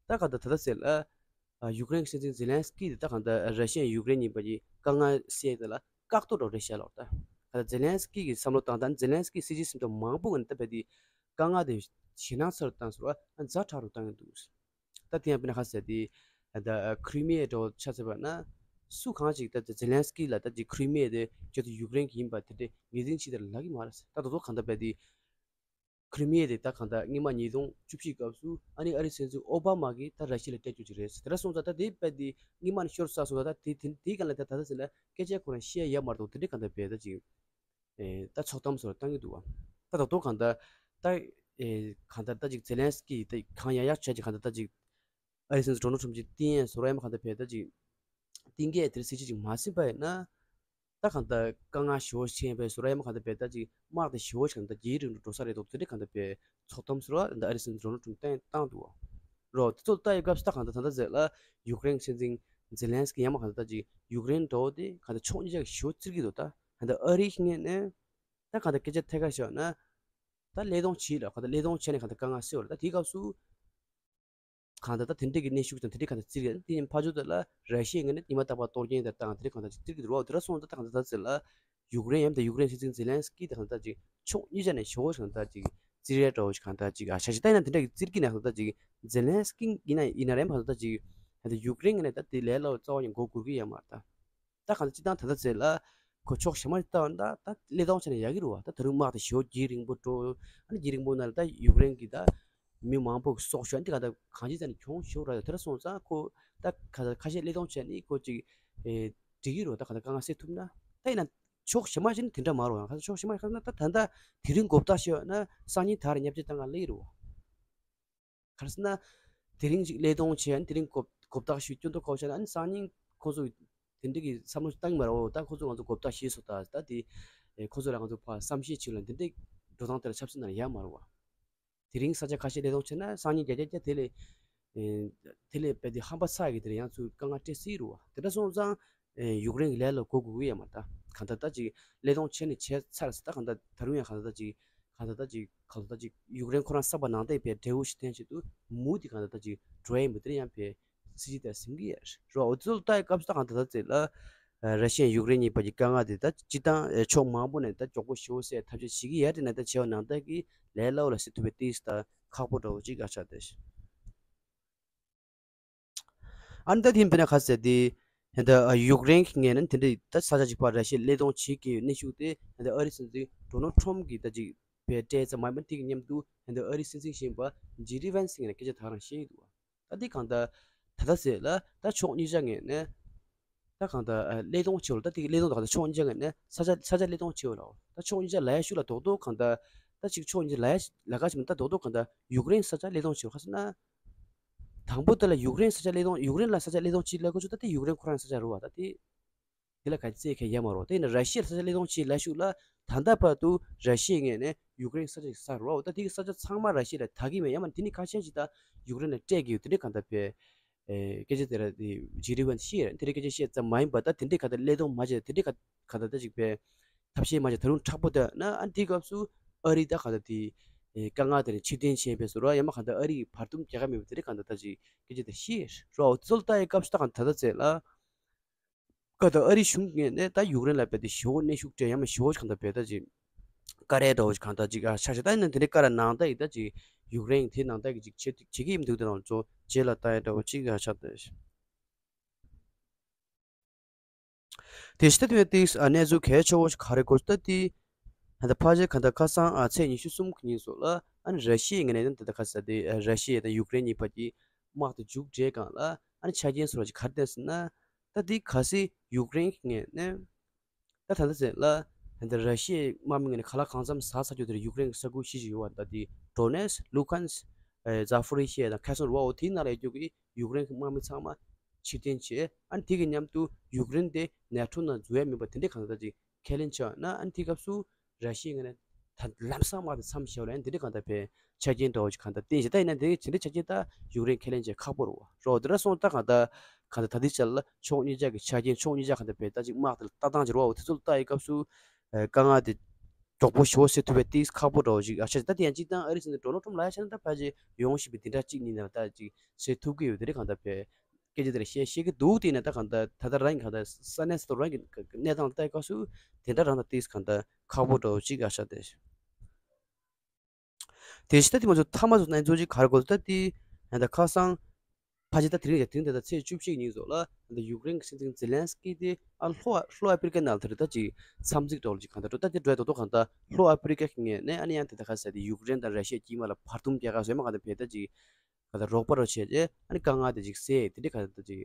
ད་གང་ལྟར་ད་ལྟ་ཟེར་ལ་ཡུཀ་རེན་གྱི་སྲིད་འཛིན་ཛེ་ལན་སི་ཀི་དེ་ད་གང་ལྟར་ར་ཤི་ཡ་ཡུཀ་རེན་གཉིས་བར་གྱི་དཀའ་ངལ་སེལ་དེ་ལ་བཀག་རྡོ་འདྲ་བོ་རེད་ཤག་ལབ། ད་གང་ལྟར་ཛེ་ལན་སི་ཀི་གི་བསམ་བློ་བཏང་སྟངས་ཛེ་ལན་སི་ཀི་སྲིད་སྤྱི་སེམས་ཐག་མང་པོ་ངོས་ནས་ད་ཕར་དེ་དཀའ་ངལ་དེ་ཞེད་སྣང་ཚ་རུ་བཏང་སོང་ར། ཨ་ཛ་དྲག་རུ་བཏང་གི་འདུག་ད་དེ་ཡང་དཔེར་ན་ཁ་ཟེར་དེ་ད་ཁི་རི་མི་ཡ་འདྲ་བོ་ཆ་མཚོན་པ་ན། སུ་གང་ཞིག་ད་ཛེ་ལན་སི་ཀི་ལ་ད་ཅིག་ཁི་རི་མི་ཡ་དེ་ཁྱོད་ཚོ་ཡུཀ་རེན་གྱི་ཡིན་པ་དེ་འདྲའི་ངོས་འཛིན་བྱེད་དེ་ལབ་ཀྱི་མ་རེད། ད་དེ་ཚོ་གང་ལྟར་ཕར་དེ་ཁི་རི་མི་ཡ་དེ་ད་གང་ལྟར་སྔོན་མ་ཉིས་སྟོང་བཅུ་བཞི་སྐབས་སུ་ཨ་ནི་ཨ་རི་སྲིད་འཛིན་ཨོ་བྷ་མ་གིས་ད་ར་ཤི་ཡ་ལ་སྤྲད་རྒྱུ་ཅིག་རེད་ཟེར། དེ་འདྲ་སོང་ཙང་ད་དེ་ཕར་དེ་སྔོན་མ་ནས་ཤོར་ཚར་སོང་། ད་དེ་དེ་དེའི་སྒང་ལ་ད་ད་ལྟ་ཟེར་ན་སྐད་ཆ་ཁོ་རང་བཤད་ཡ་ཡོད་མ་རེད་འདུག་དེ་འདྲའི་གང་ལྟར་ཕར་ད་ཅིག་ཨེ་ད་ཚོགས་གཏམ་སོགས་བཏང་གི་འདུག་བ། ད་ད་དུང་གང་ལྟར་ད་ཨེ་གང་ལྟར་ད་ཅིག་ཛེ་ལན་སི་ཀི་ད་གང་ཡག་ཡག་བྱས་ཅིག་གང་ལྟར་ད་ཅིག་ཨ་རི་སྲིད་འཛིན་ཌོ་ནལ་ཊམ་ཅིག་བསྟེན་ཡས་སོ་ར། ཡང་མ་གང་ལྟར་ཕར་ད་ཅིག་བསྟེན་མཁན་དེར་སྲིད་ཇུས་ཅིག་མ་ཟིན་པ་ཡིན་ན། ད་གང་ལྟར་དཀའ་ངལ་ཞེ་པོ་ཆེན་པོ་སོ་ར། ཡང་མ་གང་ལྟར་ཕར་ད་ཅིག་དམག་དེ་ཞེ་པོ་ཞིག་གང་ལྟར་རྒྱས་རིམ་དུ་འགྲོ་ས་རེད་འདུག་དེ་འདྲའི་གང་ལྟར་ཕར་ཚོགས་གཏམ་སོ་ར་ད་ཨ་རི་སྲིད་འཛིན་ཌོ་ནལ་ཊམ་བསྟན་བཏང་འདུག་བ། རོ། དེ་ཚོ་ལྟ་ཡི་སྐབས་སུ་ད་གང་ལྟར་ད་ལྟ་ཟེར་ལ་ཡུཀ་རེན་སྲིད་འཛིན་ཛེ་ལན་སི་ཀི་ཡང་མ་གང་ལྟར་ད་ཅིག་ཡུཀ་རེན་འདྲ་བོ་དེ་གང་ལྟར་ཕྱོགས་གཉིས་ཆ་གི་ཞེ་པོ་བཙིར་གྱི་འདུག་ད་གང་ལྟར་ཨ་རིའི་ངོས་ནས་ད་གང་ལྟར་སྐད་ཆ་ཐད་ཀར་བཤད་ན། ད་ཀླད་སྟོང་བྱེད་ལ་གང་ལྟར་ཀླད་སྟོང་བྱས་ནས་གང་ལྟར་དཀའ་ངལ་སེལ་བ་རེད། ད་དེའི་སྐབས་སུ་གང་ལྟར་ད་དེ་འདྲས་ཀྱི་གནོན་ཤུགས་དང་དེ་འདྲས་གང་ལྟར་བཙིར་གྱི་འདུག་དེ་ཡིན་ཕར་ཕྱོགས་དེ་ལ་ར་ཤི་ཡའི་ངོས་ནས་ཉི་མ་རྟག་པར་གཏོར་སྐྱོན་དེ་བཏང་དེ་འདྲས་གང་ལྟར་ཅིག་བཙིར་གྱི་འདུག་རོགས། དེ་འདྲ་སོང་ཙང་ད་གང་ལྟར་ད་ཟེར་ལ་ ཡུཀ་རེན་ཡང་ད་ཡུཀ་རེན་སྲིད་འཛིན་ཛེ་ལན་སི་ཀི་དང་གང་ལྟར་ཅིག་ཕྱོགས་གཉིས་ཆ་ནས་ཞེ་པོ་ཅིག་གང་ལྟར་ཅིག་བཙིར་ཡ་འདྲ་བོ་ཞིག་གང་ལྟར་ཅིག་ཨ་ཆ་ཞིག་ད་ཡིན་ན་དེ་འདྲ་གི་བཙིར་གི་ན་གང་ལྟར་ཅིག་ཛེ་ལན་སི་ཀི་ཡིན་ན་ཡིན་ན་རེད་མ་གང་ལྟར་ཅིག་ད་ཡུཀ་རེན་གི་ནས་ད་དེ་ལས་སླ་བོ་རྩ་བ་ཉིད་མགོ་སྒུར་གི་ཡོད་མ་རེད་ད། ད་གང་ལྟར་སྤྱི་བཏང་ད་ལྟ་ཚེ་ལ་ཁོ་ཕྱོགས་གཞན་མ་ཞིག་ལྟ་བ་ན་ད་ད་ཀླད་སྟོང་ཆ་ནས་ཡག་གི་རེད་བ། ད་ད་རུང་དམག་དེ་ཞེ་པོ་རྒྱུན་རིང་པོ་འགྲོ། ཨ་ནི་རྒྱུན་རིང་པོ་ན་ལ་ད་ཡུཀ་རེན་གི་ད་མི་མང་པོ་གི་སྲོག་ཤོར་ཨ་ནི་དེ་ག་ད་གང་ཅི་ཙམ་ནས་གྱོང་ཞེ་པོ་རག་ཡོད། དེ་འདྲ་སོང་ཙང་ཁོ་ད་ག་ད་ཁ་ཤས་ཀླད་སྟོང་ཆ་ནས་ཁོ་ཅིག་ཨེ་འགྲིག་གི་རེད་བ། ད་ག་ད་དཀའ་ངལ་སེལ་ཐུབ་ན། ད་ཡིན་ན་ཕྱོགས་གཞན་མ་ཞིག་ནི་དེ་འདྲ་མ་རེད་བ། ག་ད་ཕྱོགས་གཞན་མ་ཞིག་ན་ད་ད་ད་དེ་རིང་མགོ་བཏགས་ཤེས་ཡོད་ན་སང་ཉིན་ད་རེ་བརྙས་བཅོས་བཏང་ག་སླེབས་ཀྱི་རེད་བ། ག་རེ་ཟེར་ན། དེ་རིང་ཅིག་ཀླད་སྟོང་བྱས་ཨ་ནི་དེ་རིང་མགོ་མགོ་བཏགས་ཞུས་སྐྱོན་འདོགས་ཁོག་བྱས་ན་ཨ་ནི་སང་ཉིན་ཁོང་ཚོ་དེ་འདྲ་གི་བསམ་བློ་ཞིག་བཏང་གི་མ་རེད་བ། ད་ཁོང་ཚོ་ང་ཚོ་མགོ་བཏགས་ཤེས་སོང་ད་ད་དེ་ཨེ་ཁོང་ཚོ་ལ་ང་ཚོ་ཕར་བསམ་ཤེས་བྱེད་ལ་འདི་འདྲའི་འགྲོ་སྟངས་དེ་ལ་ཆབ་སྲིད་ནང་ཡག་མ་རེད་བ། དེ་རིང་ས་ཆ་ཁ་ཤས་ཀླད་སྟོང་བྱས་ན་སང་ཉིན་བརྒྱ་ཆ་བརྒྱ་དེ་ལས་ཨེ་དེ་ལས་རྦད་དེ་ཧམ་པ་ཚ་གི་དེ་ལ་ཡང་ཚུར་དཀའ་ངལ་སྤྲད་སྲིད་རེད་བ། དེ་འདྲ་སོང་ཙང་ཨེ་ཡུཀ་རེན་གི་ལས་ལ་མགོ་སྒུར་གི་ཡོད་མ་རེད་ད། གང་ལྟར་ད་ཅིག་ཀླད་སྟོང་བྱས་ནས་བྱས་ཚར་ཟེར་ད་གང་ལྟར་ད་རུང་ཡང་གང་ལྟར་ད་ཅིག་གང་ལྟར་ད་ཅིག་གང་ལྟར་ད་ཅིག་ཡུཀ་རེན་ཁོ་རང་བསམ་པ་ནང་བསྡད་པའི་འབྲས་བུ་ཞིག་བསྟན་ཆེད་དུ་མུ་མཐུད་གང་ལྟར་ད་ཅིག་འགྲོ་ཡ་མི་དེ་ཡང་བས་སྲིད་ཇུས་དེ་ཟིན་གི་ཡོད་རེད་བ། འོ་དེ་ཚོ་ལ་ལྟ་ཡི་སྐབས་སུ་ད་གང་ལྟར་ད་ཚེ་ལ་ར་ཤི་ཡ་ཡུཀ་རེན་གཉིས་བར་གྱི་དཀའ་ངལ་དེ་ད་སྤྱི་བཏང་ཕྱོགས་མང་པོ་ནས་ད་མགྱོགས་པོ་ཞེ་པོ་སེལ་ཐབས་ཤེས་བྱེད་ཀྱི་ཡོད་རེད་ན་ད་བྱས་པ་ནང་ལྟར་གྱི་ལས་སླ་བོ་ལ་སེལ་ཐུབ་པའི་ཏིས་ད་ཁག་པོ་འདྲ་བོ་ཅིག་ག་ཆགས་བསྡད། ཨ་ནི་ད་དེ་ཡིན་པས་ན་ག་ཟེར་དེ། ད་ཡུཀ་རེན་གྱི་ངོས་ནས་དེ་འདྲའི་ད་ས་ཆ་གཅིག་པ་ར་ཤི་ཡ་ཀླད་སྟོང་བྱེད་ཀྱི་ཡོད་གནས་ཤུགས་དེ་ད་ཨ་རིའི་སྲིད་འཛིན་ཌོ་ནལ་ཊམ་གྱིས་ད་ཅིག་པའི་སྤྲད་ཙམ་མ་ཡིན་པ་དེ་གི་མཉམ་དུ་ད་ཨ་རིའི་སྲིད་འཛིན་གཞོན་པ་ཇེ་ཌི་ཝན་སི་ངོས་ནས་སྐད་ཆ་ད་རང་བཤད་ཀྱི་འདུག་བ། ད་དེ་གང་ལྟར་ད་ལྟ་ཟེར་ལ་ད་ཕྱོགས་གཉིས་ཆ་ངོས་ནས་ད་གང་ལྟར་ཀླད་སྟོང་བྱེད་པ་ལ་ད་དེ་གི་ཀླད་སྟོང་ད་གང་ལྟར་ཕྱོགས་གཉིས་ཆ་ངོས་ནས་ས་ཆ་ས་ཆ་ཀླད་སྟོང་བྱེད་པ་ལ་ད་ཕྱོགས་གཉིས་ཆ་ལ་ཡ་ཤུགས་ལ་རྡོག་རྡོག་གང་ལྟར་ད་ཅིག་ཕྱོགས་གཉིས་ཆ་ལ་ཡ་ལ་ཁ་ཅིག་མིན་ད་རྡོག་རྡོག་གང་ལྟར་ཡུཀ་རེན་ས་ཆ་ཀླད་སྟོང་བྱེད་པ་ག་ཟེར་ན། དང་པོ་དེ་ལ་ཡུཀ་རེན་ས་ཆ་ཀླད་སྟོང་ཡུཀ་རེན་ལ་ས་ཆ་ཀླད་སྟོང་ཅིག་ལབ་དགོས་ཆོག་ད་དེ་ཡུཀ་རེན་ཁོ་རང་ས་ཆ་རེད་བ། ད་དེ་དེ་ལ་ག་ཚད་ཁེ་ཡ་མ་རོ། དེ་ཡིན་ན་ར་ཤི་ཡ་ས་ཆ་ཀླད་སྟོང་ཅིག་ལབ་ཤུགས་ལ་ད་ལྟ་བར་དུ་ར་ཤི་ཡའི་ངོས་ནས་ཡུཀ་རེན་ས་ཆ་ཞིག་ས་རོ། ད་དེ་གི་ས་ཆ་ཚང་མ་ར་ཤི་ཡ་ལ་ད་གི་མེད་ཡང་མ་དེ་ནི་ཁ་ཤས་ཤིག་ད་ཡུཀ་རེན་ལ་སྤྲད་གི་ཡོད་དེ་འདྲ་གང་ལྟར་བས། ཨེ་སྐད་ཆ་དེ་ར་དེ་ཇི་རི་ཝན་ཤི་ཡ་ར་དེ་འདྲ་སྐད་ཆ་བཤད་ཙམ་མ་ཡིན་པ་ད་དེ་འདྲའི་གང་ལྟར་ཀླད་སྟོང་མ་བྱས་དེ་འདྲའི་ག་གང་ལྟར་ད་ཅིག་བས་ཐབས་ཤེས་མ་བྱས་ད་རུང་མཁྲེགས་པོ་ད་ན་ཨ་དེ་སྐབས་སུ་ཨ་རི་ད་གང་ལྟར་དེ་ཨེ་དཀའ་ངལ་དེ་ནས་ཕྱིར་འཐེན་བྱས་པས་སོ་ར་ཡང་མ་གང་ལྟར་ཨ་རི་བར་འདུམ་རྒྱག་ག་མེད་པ་དེ་འདྲའི་གང་ལྟར་ད་ཅིག་སྐད་ཆ་དེ་ཤི་ར་འོ་ཚོལ་ལྟ་ཡི་སྐབས་སུ་ད་གང་ལྟར་ད་ལྟ་ཚེ་ལ། ཀ་ད་ཨ་རི་གཞུང་ངོས་ནས་ད་ཡུཀ་རེན་ལ་རྦད་དེ་ཞེ་པོ་གནོན་ཤུགས་སྤྲད་ཡང་མ་ཞེ་པོ་གང་ལྟར་བས་ད་ཅིག་ཀ་རེ་འདྲ་བོ་ཞིག་གང་ལྟར་ཅིག་ཨ་ཆ་ཤ་ད་ཡིན་ན་དེ་འདྲའི་ཀ་ར་ནང་ད་ཡིག་ད་ཅིག་ཡུཀ་རེན་དེ་ནང་ད་ཡིག་ཅིག་བྱེད་བྱེད་ཀྱི་ཡིན་འདུག་དེ་ནང་ཚོ་རྗེས་ལ་ལྟ་ཡ་འདྲ་བོ་ཅིག་ཨ་ཆ་ད། དེ་ཤི་ད་དེ་བས་ཏིག་ཨ་གནས་ཚུལ་གལ་ཆེ་བོ་ཞིག་ག་རེ་གོ་ད་དེ། ད་ཕ་ཇེ་གང་ལྟར་ཁ་སང་ཨ་ཚེས་ཉི་ཤུ་གསུམ་གི་ཉིན་སོགས་ལ་ཨ་ནི་ར་ཤི་ཡའི་ངོས་ནས་ད་ད་ཁ་ས་དེ་ར་ཤི་ཡ་དང་ཡུཀ་རེན་གཉིས་བར་གྱི་དམག་དེ་མཇུག་སྒྲིལ་སྒང་ལ་ཨ་ནི་ཆ་རྐྱེན་སོགས་ལ་ཅིག་ག་རེ་བསྟན་ཟེར་ན། ད་དེ་གལ་སྲིད་ཡུཀ་རེན་གྱི་ངོས་ནས་ད་ད་ལྟ་ཟེར་ལ་ད་ལྟ་ར་ཤི་ཡའི་དམག་མི་ངོས་ནས་ག་ལ་གང་འཚམ་ཟ་ཚར་རྒྱུ་དེར་ཡུཀ་རེན་གྱི་ས་ཁུལ་བཞི་ཅིག་ཡོད་པ་ད་དེ་ཌོ་ནེ་སི་ལུ་ཁན་སི་ཛ་ཧྥོ་རི་ཤི་ཡ་དང་ཁེར་སོན་རེད་བ། འོ་དེའི་ནང་ལ་ཡོད་རྒྱུ་གི་ཡུཀ་རེན་གྱི་དམག་མི་ཚང་མ་ཕྱིར་འཐེན་བྱས་ཨ་ནི་དེ་གི་མཉམ་དུ་ཡུཀ་རེན་དེ་ནེ་ཊོ་ནང་འཛུལ་ཡ་མིན་པ་དེ་འདྲའི་གང་ལྟར་ཅིག་ཁས་ལེན་བྱས་ན་ཨ་ནི་དེ་སྐབས་སུ་ར་ཤི་ཡའི་ངོས་ནས་ད་ལམ་སང་དམག་དེ་མཚམས་བཞག་ལ་ཨ་ནི་དེ་འདྲའི་གང་ལྟར་བས་ཆ་རྐྱེན་འདྲ་བོ་ཞིག་གང་ལྟར་བསྟན་ཞིང་ད་ཡིན་ན་དེ་ཇི་འདྲའི་ཆ་རྐྱེན་ད་ཡུཀ་རེན་ཁས་ལེན་བྱེད་ཁག་པོ་རེད་བ། རོ་དེ་འདྲ་སོང་ད་གང་ལྟར་གང་ལྟར་ད་ལྟའི་ཆར་ལ་ཕྱོགས་གཉིས་ཆ་གི་ཆ་རྐྱེན་ཕྱོགས་གཉིས་ཆ་གང་ལྟར་བས་ད་ཅིག་དམག་དེ་ལ་ལྟ་སྟངས་ཅིག་རེད་བ། འོ་དེ་ཚོ་ལ་ལྟ་ཡི་སྐབས་སུ་དཀའ་ངལ་དེ་མགྱོགས་པོ་ཞེ་པོ་སེལ་ཐུབ་པའི་ཏིག་ཁག་པོ་འདྲ་བོ་ཞིག་ཨ་ཤ་ད་དེ་ཡང་སྤྱིར་བཏང་ཨ་རི་སྲིད་འཛིན་ཌོ་ནལ་ཊམ་ལ་ཡ་ཆ་ན་ད་ཕལ་ཆེར་ཡོང་བཞིན་པའི་དེ་འདྲ་གཅིག་གཉིས་ནང་ལ་ད་ཅིག་སེལ་ཐུབ་ཀྱི་ཡོད་དེ་འདྲ་གང་ལྟར་བས། སྐད་ཆ་དེ་ལ་བཤད་བཤད་ཀྱི་འདུག་དེ་ནས་ད་གང་ལྟར་ད་ལྟ་རང་གི་གང་ལྟར་ས་གནས་སུ་རང་གི་གནས་སྟངས་ལ་ལྟ་ཡི་སྐབས་སུ་དེ་འདྲ་རང་ལ་ཏིག་གང་ལྟར་ཁག་པོ་འདྲ་བོ་ཅིག་ཨ་ཤ་དེ། དེ་བཞིན་ད་དེ་ང་ཚོ་མཐའ་མ་ཚོ་གནས་ཚུལ་ཅིག་ག་རེ་གོ་ད་དེ་ད་ཁ་སང་ཕལ་ཆེར་ད་དེ་རིང་དེ་རིང་ད་ལྟ་ཚེས་བཅུ་བཞི་ཉིན་ཚོ་ལ་ད་ཡུཀ་རེན་གྱི་སྲིད་འཛིན་ཛེ་ལན་སི་ཀི་དེ་ཨ་ལྷོ་ལྷོ་ཨ་ཕི་རི་ཀའི་ནང་ལ་དེ་རིང་ད་ཅིག་འཚམས་གཟིགས་འདྲ་བོ་ཅིག་གང་ལྟར་འགྲོ་ད་དེ་འགྲོ་ཡ་ད་དོ་གང་ལྟར་ལྷོ་ཨ་ཕི་རི་ཀ་གི་ངོས་ནས་ཨ་ནི་ཡང་དེ་ད་ཁ་ས་དེ་ཡུཀ་རེན་དང་ར་ཤི་ཡ་དཀྱིལ་མ་ལ་བར་འདུམ་རྒྱག་ག་བཟོས་མ་གང་ལྟར་བས་ད་ཅིག་ག་ད་རོགས་པ་རོགས་བྱས་རྗེས་ཨ་ནི་དཀའ་ངལ་དེ་ཅིག་སེལ་དེ་འདྲའི་ག་ད་ཅིག་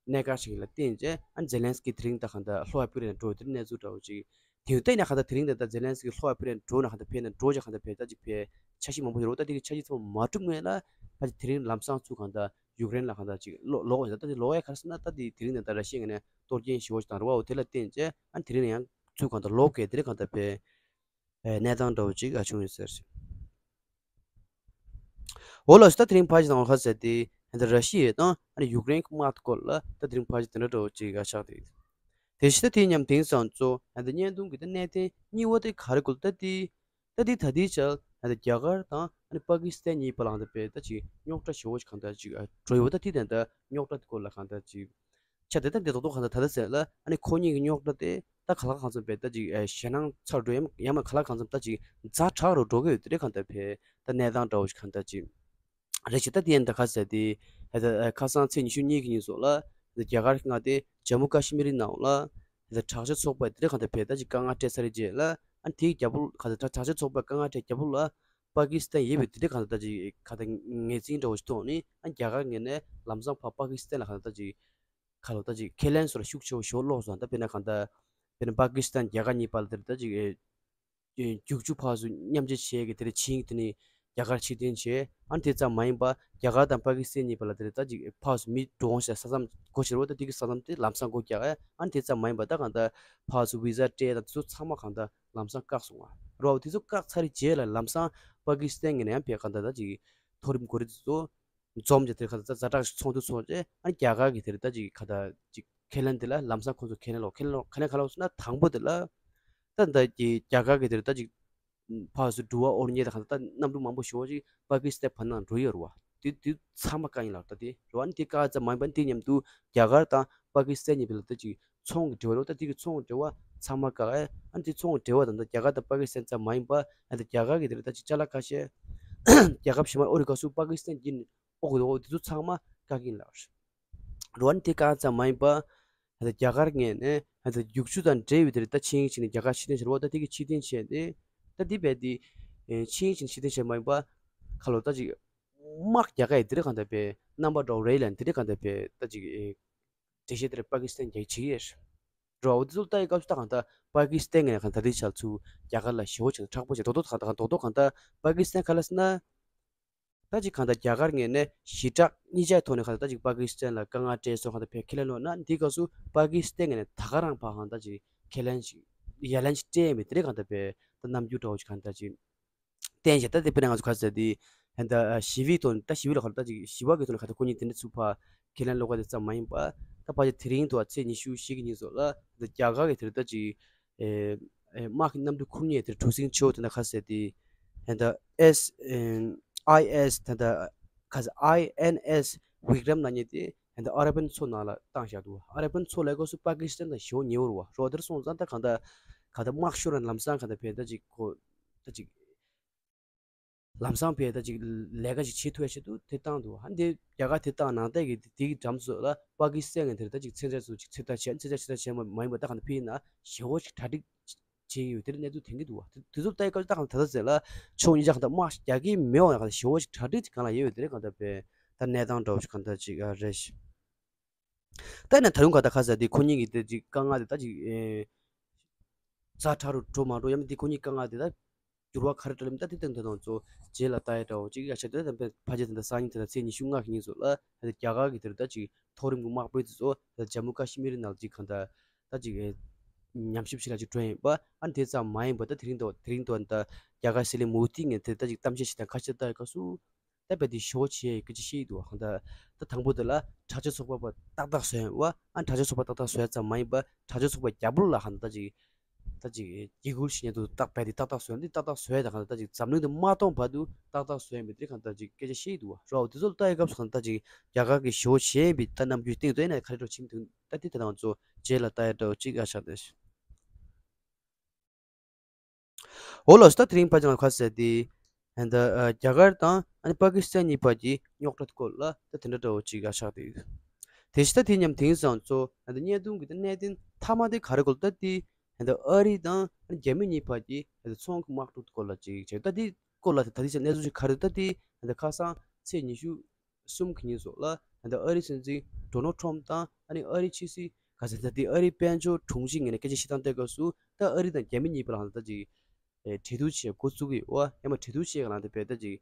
གནད་འགག་ཞིག་ལ་བརྟེན་རྗེས་ཨ་ནི་ཛེ་ལན་སི་ཀི་དེ་རིང་ད་ག་ད་ལྷོ་ཨ་ཕི་རི་ཀ་ནས་འགྲོ་དེ་གནས་ཚུལ་འདྲ་བོ་ཅིག་དེ་ཡང་བལྟས་ན་ག་ད་དེ་རིང་ད་ད་ཛེ་ལན་སི་ཀི་ལྷོ་ཨ་ཕི་རི་ཀ་ནས་འགྲོ་ན་ག་ད་ཕེབས་ན་འགྲོ་རྗེས་ག་ད་ཕེབས་ད་ཅིག་ཕེབས་འཆར་གཞི་མང་པོ་ཡོད་རེད་བ། ད་དེ་གི་འཆར་གཞི་ཚང་མ་མ་གྲུབ་སྔོན་ལ་ཕལ་ཆེར་དེ་རིང་ལམ་སང་ཚུར་ག་ད་ཡུཀ་རེན་ལ་ག་ད་ཅིག་ལོག་ལོག་ད་ད་ཅིག་ལོག་ཡ་ག་རེ་ཟེར་ན་ད་དེ་དེ་རིང་ད་ད་ར་ཤི་ཡ་ངོས་ནས་གཏོར་སྐྱོན་ཞེ་པོ་ཅིག་བཏང་རེད་བ། འོ་དེ་ལ་བརྟེན་རྗེས་ཨ་ནི་དེ་རིང་ཡང་ཚུར་ག་ད་ལོག་གི་དེ་རིང་ག་ད་ཕེབས། ཨེ་གནས་སྟངས་འདྲ་བོ་ཅིག་ཨ་བྱུང་ཡོད་ཟེར། འོ་ལགས་སོ། ད་དེ་རིང་ཕལ་ཆེར་དང་ཁ་ཟེར་ཏེ་ད་ར་ཤི་ཡ་དང་ཨ་ནི་ཡུཀ་རེན་གྱི་དམག་སྐོར་ལ་ད་དེ་རིང་ཕལ་ཆེར་དེ་འདྲ་འདྲ་བོ་ཅིག་ཨ་ཆགས་ཏེ། དེ་བཞིན་ད་དེ་མཉམ་དེང་སང་ཚོ་ད་བརྙན་ཐུང་གི་ད་གནད་དོན་གཉིས་པ་དེ་ག་རེ་གོ་ད་དེ་ད་དེ་ད་དེའི་ཆར་ད་རྒྱ་གར་དང་ཨ་ནི་པ་ཀི་སི་ཐན་གཉིས་བར་ལ་ད་དཔེ་ད་ཅིག་རྙོག་དྲ་ཞེ་པོ་ཅིག་གང་ད་ཅིག་ཨ་འགྲོ་ཡོད་པ། ད་དེ་ད་ད་རྙོག་དྲ་དེ་སྐོར་ལ་གང་ད་ཅིག་ཆ་དེ་ད་འདི་ཏོག་ཏོག་གང་ད་ད་ད་ཟེར་ལ་ཨ་ནི་ཁོ་གཉིས་ཀྱི་རྙོག་དྲ་དེ་ ད་ག་ལ་གང་འཚམ་བས་ད་ཅིག་ཨེ་ཞེད་སྣང་ཚ་རུ་འགྲོ་ཡང་ཡང་མ་ག་ལ་གང་འཚམ་ད་ཅིག་ཛ་དྲག་རུ་འགྲོ་གི་ཡོད་དེ་རེད། གང་ལྟར་བས་ད་གནས་སྟངས་འདྲ་བོ་ཞིག་གང་ལྟར་ཅིག་རེད་ཅེ། ད་དེ་ཡན་ད་ཁ་ཟེར་དེ་ཧེ་ད་ཨེ་ཁ་སང་ཚེས་ཉི་ཤུ་གཉིས་ཀྱི་ཉིན་སོགས་ལ་ཧེ་ད་རྒྱ་གར་མངའ་སྡེ་ཇམ་མུ་ཀ་ཤི་མིར་ནང་ལ་ཧེ་ད་དྲག་ཆས་ཚོགས་པ་དེ་རེད། གང་ལྟར་བས་ད་ཅིག་དཀའ་ངལ་སྤྲད་ཚར་རེད་ཅེ་ལ། ཨ་དེའི་རྒྱབ་པོ་གང་ལྟར་དྲག་ཆས་ཚོགས་པ་དཀའ་ངལ་སྤྲད་རྒྱབ་པོ་ལ་པ་ཀི་སི་ཐན་ཡོད་པའི་དེ་འདྲའི་གང་ལྟར་ཅིག་གང་ལྟར་ངོས་འཛིན་འདྲ་བོ་ཞིག་ཐོག་ནས་ཨ་རྒྱ་གར་ངོས་ནས་ལམ་སང་ཕར་པ་ཀི་སི་ཐན་ལ་གང་ལྟར་ཅིག་ཁ་ལོ་ད་ཅིག་ཁས་ལེན་སོགས་ལ་ཤུགས་ཆེ་བོ་ཞིག་སློག་སོང་། ད་དཔེར་ན་གང་ལྟར་དཔེར་ན་པ་ཀི་སི་ཐན་རྒྱ་གར་གཉིས་བར་ལ་དེར་ད་ཅིག་རྒྱུག་ཆུ་ཕར་ཚུར་མཉམ་འབྲེལ་བྱས་ཀྱི་དེར་ཆིངས་དེ་ནི་རྒྱ་གར་ཕྱིར་འཐེན་བྱས། ཨ་ནི་དེ་ཙམ་མ་ཡིན་པ་རྒྱ་གར་དང་པ་ཀི་སི་ཐན་གཉིས་བར་ལ་དེར་ད་ཅིག་ཕར་ཚུར་མི་འགྲོ་འོང་བྱས་ས་མཚམས་སྒོ་ཕྱེ་རོགས། ད་དེ་གི་ས་མཚམས་དེ་ལམ་སང་སྒོ་རྒྱག་ཨ། ཨ་ནི་དེ་ཙམ་མ་ཡིན་པ་ད་གང་ལྟར་ཕར་ཚུར་བི་ཟ་སྤྲད་དང་དེ་ཚོ་ཚང་མ་གང་ལྟར་ལམ་སང་བཀག་སོང་བ་རོགས། དེ་ཚོ་བཀག་ཚར་རྗེས་ལ་ལམ་སང་པ་ཀི་སི་ཐན་ངོས་ནས་ཡང་བས་གང་ལྟར་ད་ཅིག་མཐོ་རིམ་འགོ་ཁྲིད་དེ་ཚོ་འཛོམས་ཀྱི་དེར་ཁ་ད་ཛ་དྲག་ཅིག་ཚོགས་འདུ་ཚོགས་རྗེས་ཨ་ནི་རྒྱ་གར་གྱི་དེར་ད་ཅིག་ཁ་ད་ཅིག་ཁས་ལེན་དེ་ལ་ལམ་སང་ཁོང་ཚོ་ཁས་ལེན་ལོག་ཁས་ལེན་ལོག་ཁས་ལེན་ག་ལ་སོང་ན་དང་པོ་དེ་ལ་ད་ད་ཀྱི་རྒྱ་གར་གྱི་དེར་ད་ཅིག་ཕར་ཚུར་འགྲུལ་བ་དབོར་མཁན་དང་ཁ་ད་གནམ་གྲུ་མང་པོ་ཞེ་པོ་ཅིག་པ་ཀི་སི་ཐན་བར་སྣང་འགྲོ་ཡི་ཡོད་རེད་བ། དེ་དེ་ཚང་མ་བཀག་ཡིན་ལགས། ད་དེ་རེད་བ། ཨ་ནི་དེ་བཀག་ཙམ་མ་ཡིན་པ་དེ་མཉམ་དུ་རྒྱ་གར་དང་པ་ཀི་སི་ཐན་གཉིས་བར་ལ་ད་ཅིག་ཚོང་གི་འབྲེལ་བ་རེད་བ། ད་དེ་གི་ཚོང་གི་འབྲེལ་བ་ཚང་མ་བཀག་ཨ། ཨ་ནི་དེ་ཚོང་གི་འབྲེལ་བ་དང་ད་རྒྱ་གར་དང་པ་ཀི་སི་ཐན་ཙམ་མ་ཡིན་པ་ཨ་ད་རྒྱ་གར་གྱི་དེ་ལ་ད་ཅིག་ཅ་ལག་ཁ་ཤས་རྒྱལ་ཁབ་གཞན་མ་དབོར་བའི་སྐབས་སུ་པ་ཀི་སི་ཐན་གྱིས་ཨོ་གི་ཨོ་དེ་ཚོ་ཚང་མ་བཀག་གི་ཡིན་ལགས། རེད་བ། ཨ་ནི་དེ་བཀག་ཙམ་མ་ཡིན་པ་ཨ་ད་རྒྱ་གར་ངོས་ནས་ཨ་ད་རྒྱུག་ཆུ་དང་འབྲེལ་བའི་དེ་རེད། ད་ཆིངས་ཡིག་བྱས་ནས་རྒྱ་གར་ཕྱིར་འཐེན་བྱས་རེད་བ། ད་དེ་གི་ཕྱིར་འཐེན་བྱས་ཏེ་ད་དེ་བས་དེ་ཨེ་ཆིངས་ཡིག་བྱས་ནས་ཕྱིར་འཐེན་བྱས་མ་ཡིན་པ་ཁ་ལོ་ད་ཅིག་དམག་རྒྱག་ག་ཡི་དེ་འདྲ་གང་ལྟར་བས་རྣམ་པ་འདྲ་བོ་རེད་ལབ་ནས་དེ་འདྲ་གང་ལྟར་བས་ད་ཅིག་ཨེ་འགྲེལ་བཤད་དེ་འདྲ་པ་ཀི་སི་ཐན་རྒྱག་བྱེད་ཀྱི་ཡོད་རེད་བ། འོ་དེ་ཚོ་ལྟ་ཡི་སྐབས་སུ་ད་གང་ལྟར་པ་ཀི་སི་ཐན་ངོས་ནས་གང་ལྟར་དེ་ཆགས་ཚུལ་རྒྱ་གར་ལ་ཞེ་པོ་ཅིག་དྲག་པོ་ཞིག་རྡོག་རྡོག་གང་ལྟར་རྡོག་རྡོག་གང་ལྟར་པ་ཀི་སི་ཐན་ག་ལ་ཟེར་ན། ད་ཅིག་གང་ལྟར་རྒྱ་གར་ངོས་ནས་ཞི་དྲག་གཉིས་ཆའི་ཐོག་ནས་གང་ལྟར་ད་ཅིག་པ་ཀི་སི་ཐན་ལ་དཀའ་ངལ་སྤྲད་སོང་། གང་ལྟར་བས་ཁས་ལེན་ལོག་ན་འདི་སྐབས་སུ་པ་ཀི་སི་ཐན་ངོས་ནས་ད་ག་རང་ཕར་གང་ལྟར་ཅིག་ཁས་ལེན་ཞིག་ཡ་ལན་ཞིག་སྤྲད་མེད་དེ་འདྲ་གང་ལྟར་བས་ད་རྣམ་འགྱུར་འདྲ་བོ་ཞིག་གང་ལྟར་ཅིག་བསྟན་བྱས། ད་དེ་དཔེར་ན་ང་ཚོ་ག་ཚོད་དེ་ད་ཞི་བའི་ཐོག་ནས་ད་ཞི་བའི་ལ་གང་ལྟར་ཅིག་ཞི་བ་གི་ཐོག་ནས་གང་ལྟར་ཁོ་གཉིས་དེ་འདྲ་ཚུར་ཕར་ཁས་ལེན་ལོག་ག་དེ་ཙམ་མ་ཡིན་པ། ད་ཕལ་ཆེར་དེ་རིང་དུ་ཚེས་ཉི་ཤུ་བཞི་གི་ཉིན་སོགས་ལ་ད་རྒྱ་གར་གྱི་དེར་ད་ཅིག་ཨེ་ཨེ་དམག་གི་གནམ་གྲུ་ཁུར་མཁན་དེར་གྲུ་གཟིངས་ཆེ་བོ་དེ་འདྲ་ག་ཚོད་དེ་ད་ཨེས་ཨེ་ཨའི་ཨེས་ད་ད་ག་ཚོད་ཨའི་ཨེན་ཨེས་བི་ཀྲམ་ལབ་མཁན་དེ་ད་ཨ་རབ་པན་མཚོ་ནང་ལ་བཏང་བཞག་འདུག་ཨ་རབ་པན་མཚོ་ལབ་སྐབས་སུ་པ་ཀི་སི་ཐན་དང་ཞེ་པོ་ཉེ་བོ་རེད་བ། རོ་དེར་སོང་ཙང་ད་གང་ལྟར་གང་ལྟར་དམག་ཤོར་ར་ལམ་སང་གང་ལྟར་བས་ད་ཅིག་གོ་ད་ཅིག་ལམ་སང་བས་ད་ཅིག་ལས་ཀ་ཅིག་བྱེད་ཐུབ་ཡ་ཆེད་དུ་དེ་བཏང་འདུག་ཨ་འདི་རྒྱ་གར་དེ་བཏང་ནང་བསྟན་གྱི་དེ་གི་འགྲམ་ཚོ་ལ་པ་ཀི་སི་ཐན་གྱི་དེར་ད་ཅིག་ཚན་རྩལ་ཚོ་ཅིག་ཚོད་ལྟ་བྱས། ཚོད་ལྟ་ཚོད་ལྟ་བྱས་མ་མ་ཡིན་པ་ད་གང་ལྟར་ཕི་ན་ཞེ་པོ་ཅིག་གྲ་སྒྲིག་བྱེད་ཀྱི་ཡོད། དེར་གནས་ཚུལ་དེང་གི་འདུག་བ། དེ་དེ་ཚོ་ལྟ་ཡི་སྐབས་ད་གང་ལྟར་ད་ལྟ་ཟེར་ལ་ཕྱོགས་གཉིས་ཆ་གང་ལྟར་དམག་རྒྱག་གི་མེད་པ་ཡང་གང་ལྟར་ཞེ་པོ་ཅིག་གྲ་སྒྲིག་ཅིག་གང་ལ་ཡོད་ཡོད་དེ་རེད། གང་ལྟར་བས་ད་གནས་སྟངས་འདྲ་བོ་ཅིག་གང་ལྟར་ཅིག་ཨ་རེད་ཤི། ད་ཡིན་ན་ད་རུང་ག་ད་ག་ས་དེ་ཁོ་གཉིས་ཀྱི་དེ་ཅིག་དཀའ་ངལ་དེ་ད་ཅིག་ཨེ་ཛ་དྲག་རུ་འགྲོ་མ་འགྲོ་ཡང་མིན་དེ་ཁོ་གཉིས་དཀའ་ངལ་དེ་ད་འགྱུར་བ་ག་རེ་འགྲོ་ལེམ་ད་དེ་སྟེང་དེ་དང་ཚོ་རྗེས་ལ་ལྟ་ཡ་འདྲ་བོ་ཅིག་ཡ་ཆ་དེ་ད་ཕ་ཕ་ཆེ་དེ་འདྲ་སང་ཉིན་དེ་འདྲ་ཚེས་ཉི་ཤུ་ལྔ་གི་ཉིན་ཚོ་ལ་ད་རྒྱ་གར་གི་དེ་རུ་ད་ཅིག་མཐོ་རིམ་གི་དམག་དཔོན་དེ་ཚོ་ད་ཇམ་མུ་ཀ་ཤི་མིར་ནང་ཅིག་གང་ད་ད་ཅིག་ཨེ་ཉམས་ཞིབ་ཞིག་ལ་ཅིག་འགྲོ་ཡིན་པ། ཨ་ནི་དེ་ཙམ་མ་ཡིན་པ་ད་དེ་རིང་དུ་དེ་རིང་དུ་ད་རྒྱ་གར་སྲིད་བློན་མོ་དྷི་ངས་དེ་ད་ཅིག་གཏམ་བཤད་ཞིག་དང་ཁ་ཤས་ལྟ་ཡི་སྐབས་སུ། ད་བས་དེ་ཞོ་བྱེད་ཀྱི་ཅི་ཤེས་འདུག་ཧང་ད། ད་དང་པོ་དེ་ལ་དྲག་ཆས་ཚོགས་པ་ཏག་ཏག་བཟོས་ཡོད་པ། ཨ་དྲག་ཆས་ཚོགས་པ་ཏག་ཏག་བཟོས་ཙམ་མ་ཡིན་པ་དྲག་ཆས་ཚོགས་པ་རྒྱབ་ལོགས་ལ་ཧང་ད་ཅིག་ད་ཅིག་འགྱིག་ཁུག་ཞིག་ཉལ་དུ་ཏག་བས་དེ་ཏག་ཏག་བཟོས་འདི་ཏག་ཏག་བཟོས་ད་ཧང་ད་ཅིག་འཛམ་གླིང་དུ་མ་སྟོང་བར་དུ་ཏག་ཏག་བཟོས་མི་དེ་ཧང་ད་ཅིག་སྐད་ཆ་ཤེས་འདུག་བ་རོ། དེ་ཚོ་ལ་ལྟ་ཡི་སྐབས་སུ་ཧང་ད་ཅིག་རྒྱ་གར་གྱི་ཞོ་བྱེད་པའི་ད་རྣམ་འགྱུར་སྟེང་དུ་ཨེ་ན་ག་རེ་འགྲོ་ཕྱིན་དུ་ད་དེ་དེ་དང་ཚོ་རྗེས་ལ་ལྟ་ཡ་འདྲ་བོ་ཅིག་ཨ་ཆགས་ཏེ། འོ་ལགས་སོ། ད་དེ་རིང་ཕལ་ཆེར་ང་ཁ་ཟེར་དེ་ད་རྒྱ་གར་དང་ཨ་ནི་པ་ཀི་སི་ཐན་གཉིས་བར་གྱི་རྙོག་དྲ་སྐོར་ལ་ད་དེ་འདྲ་འདྲ་བོ་ཅིག་ཨ་ཆགས་དེ། དེ་བཞིན་ད་དེ་མཉམ་དེང་སང་ཚོ་ད་བརྙན་ཐུང་གི་ད་གནད་དོན་མཐའ་མ་དེ་ག་རེ་གོ་ལ་ད་དེ་ད་ཨ་རི་དང་ཨ་ནི་རྒྱ་མི་གཉིས་བར་གྱི་ད་ཚོང་གི་དམག་འཁྲུག་སྐོར་ལ་ཅིག་བྱས། ད་དེ་སྐོར་ལ་ད་དེ་ཆ་གནས་ཚུལ་ཅིག་ག་རེ་ད་དེ་ད་ཁ་སང་ཚེས་ཉི་ཤུ་གསུམ་གྱི་ཉིན་སོགས་ལ་ད་ཨ་རི་སྲིད་འཛིན་ཌོ་ནལ་ཊམ་དང་ཨ་ནི་ཨ་རི་ཕྱི་སྲིད་ག་ཟེར་ད་དེ་ཨ་རི་དཔལ་འབྱོར་དྲུང་ཆེ་ངོས་ནས་སྐད་ཆ་བཤད་སྟངས་བལྟས་སྐབས་སུ་ད་ཨ་རི་དང་རྒྱ་མི་གཉིས་བར་ལ་ད་ཅིག་ཨེ་གྲོས་བསྡུར་བྱེད་འགོ་བཙུགས་ཀྱི་ཡོད། ཡང་མ་གྲོས་བསྡུར་བྱེད་ག་ལང་ད་བས་ད་ཅིག་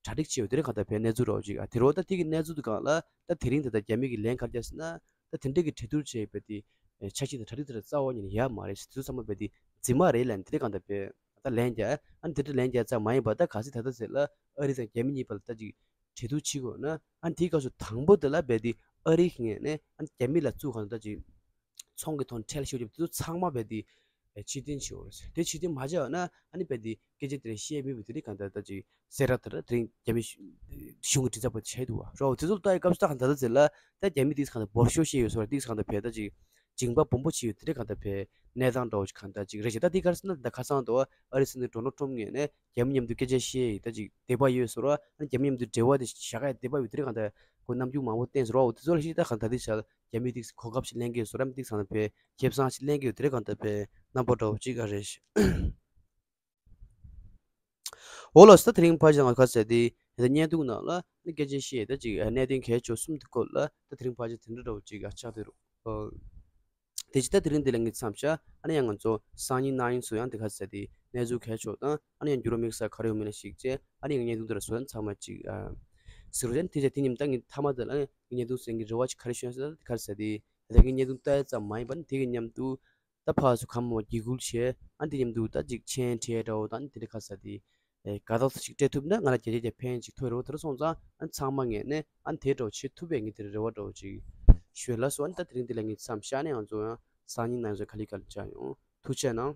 གྲ་སྒྲིག་བྱས་ཡོད། དེ་རིང་ག་ད་བས་གནས་ཚུལ་རོགས་ཅིག་ཨ་དེ་རོགས་ད་དེ་གི་གནས་ཚུལ་དུ་གང་ལ་ད་དེ་རིང་ད་ད་རྒྱ་མི་གི་ལན་ག་རེ་བརྒྱབ་ཟེར་ན་ད་དེ་འདྲ་གི་གྲོས་བསྡུར་བྱས་པ་དེ་ཨེ་འཆར་གཞི་དང་གྲ་སྒྲིག་དེ་ར་རྩ་བ་ཉིད་ནས་ཡོད་མ་རེད། དེ་ཚོ་ཚང་མ་བས་དེ་རྫུན་མ་རེད་ལན་དེ་རིང་ག་ད་བས་ད་ལན་རྒྱག་ཨ་ནི་དེ་འདྲ་ལན་རྒྱག་ཙམ་མ་ཡིན་པ་ད་ག་ཚོད་ད་ད་ཟེར་ལ་ཨ་རི་དང་རྒྱ་མི་གཉིས་བར་ལ་ད་ཅིག་གྲོས་བསྡུར་བྱེད་དགོས་ན་ཨ་ནི་དེའི་སྐབས་སུ་དང་པོ་དེ་ལ་བས་དེ་ཨ་རི་གི་ངོས་ནས་ཨ་ནི་རྒྱ་མི་ལ་བཙུགས་གང་ད་ཅིག་ཚོང་གི་ཐོག་ནས་ཁྲལ་ཤོར་རྒྱབ་དེ་ཚོ་ཚང་མ་བས་དེ་ཕྱིར་འཐེན་བྱེད་དགོས་རེད། དེ་ཕྱིར་འཐེན་མ་བྱས་པ་ན་ཨ་ནི་བས་དེ་སྐད་ཆ་དེ་རེད་བཤད་མེད་པའི་དེ་རིང་གང་ལྟར་ད་ཅིག་གསལ་བསྒྲགས་དེ་ར་དེ་རིང་རྒྱ་མི་གཞུང་གི་མགྲིན་ཚབ་པ་བྱས་འདུག་བ་རོ། དེ་ཚོ་ལ་ལྟ་ཡི་སྐབས་སུ་ད་གང་ད་ད་ཟེར་ལ་ད་རྒྱ་མི་དེ་གང་ད་འབོར་ཤོག་བཤད་ཡོད་སོ་ར་དེ་གང་ད་བས་ད་ཅིག་ འཇིགས་པ་སྦོམ་པོ་བྱས་ཡོད། དེ་འདྲ་གང་ལྟར་བས་གནས་སྟངས་འདྲ་བོ་ཞིག་གང་ལྟར་ཅིག་རེད་ཤག་ད་དེ་ག་རེ་ཟེར་ན། ད་ཁ་སང་དུ་ཨ་རི་སྲིད་འཛིན་ཌོ་ནལ་ཊམ་ངོས་ནས་རྒྱ་མི་མཉམ་དུ་སྐད་ཆ་བཤད་ཡིན། ད་ཅིག་དད་པ་ཡོད་ཟེར་བ། ཨ་ནི་རྒྱ་མི་མཉམ་དུ་འབྲེལ་བ་དེ་བཞག་ཡ་དད་པ་ཡོད། དེ་འདྲ་གང་ལྟར་ཁོ་རྣམ་འགྱུར་མང་པོ་བསྟན་ཟེར་བ། འོ་དེ་ཚོ་ལ་ཤི་ད་གང་ལྟར་དེ་ཆ་རྒྱ་མི་དེ་གོ་སྐབས་ཤིག་ལེན་གི་ཡོད་ཟེར་རམ། དེ་ཚང་ཕེ་ཁེ་བཟང་ཞིག་ལེན་གི་ཡོད། དེ་འདྲ་གང་ལྟར་བས་རྣམ་པ་འདྲ་བོ་ཅིག་ཨ་རེད་ཤག་འོ་ལགས་སོ། ད་དེ་རིང་ཕལ་ཆེར་ང་ཁ་ཟེར་དེ་ད་བརྙན་ཐུང་ནང་ལ་ནི་སྐད་ཆ་བཤད་ད་ཅིག་གནད་དོན་གལ་ཆེ་གསུམ་དེ་སྐོར་ལ་ད་དེ་རིང་ཕལ་ཆེར་དེ་འདྲ་འདྲ་བོ་ཅིག་ཨ་ཆགས་བསྡད་རོགས། དེ་ཅི་ད་དེ་རིང་འདི་ལ་ངས་མཚམས་བཞག་ཨ་ནི་ཡང་ང་ཚོ་སང་ཉིན་གནངས་ཉིན་སུ་ཡང་དེ་ག་ཟེར་དེ་གནས་ཚུལ་གལ་ཆེ་དང་། ཨ་ནི་ཡང་འགྱུར་བ་དམིགས་བསལ་ག་རེ་ཡོད་མེད་ལ་གཞིགས་བྱས། ཨ་ནི་ཡང་བརྙན་ཐུང་འདི་ལ་བཟོ་ཡང་ཚང་མ་ཅིག་ཨ་གཟིགས་རོགས་བྱས། དེ་ཅི་དེ་མཉམ་ད་ངས་མཐའ་མ་དེ་ལ་ངས་བརྙན་ཐུང་གཟིགས་མཁན་རེ་བ་ཅིག་ག་རེ་ཞུ་ཡང་ཟེར་ད་དེ་ག་ཟེར་དེ་ད་ངས་བརྙན་ཐུང་ལྟ་ཡ་ཙམ་མ་ཡིན་པ་ནི་དེ་གི་མཉམ་དུ་ད་ཕར་ཚུར་ཁམས་མོ་འགྱིག་ཁུལ་བྱས། ཨ་འདི་མཉམ་དུ་ད་ཅིག་མཆན་སྤྲད་འདྲ་བོ་དང་དེ་འདྲ་ག་ཟེར་དེ་ཨེ་དགའ་ཐག་ཞིག་སྤྲད་ཐུབ་ན་ང་ལ་རྒྱ་ཆེ་རྒྱ་ཕན་ཅིག་ཐོགས་རེད་བ། དེ་འདྲ་སོང་ཙང་ཨ་ཚང་མ་ངས་ནས་ཨ་དེ་འདྲ་བོ་བྱེད་ཐུབ་པའི་ངས་དེ་རེ་བ་འདྲ་བོ་ཅིག་ཞུ་ལ་སོ། ཨ་ད་དེ་རིང་འདི་ལ་ངས་མཚམས་བཞག་ནས་ང་ཚོ་ཡང་སང་ཉིན་ནང་ཚོ་ག་ལེ་ག་ལེ་མཇལ་ཡོང་། ཐུགས་རྗེ་གནང་།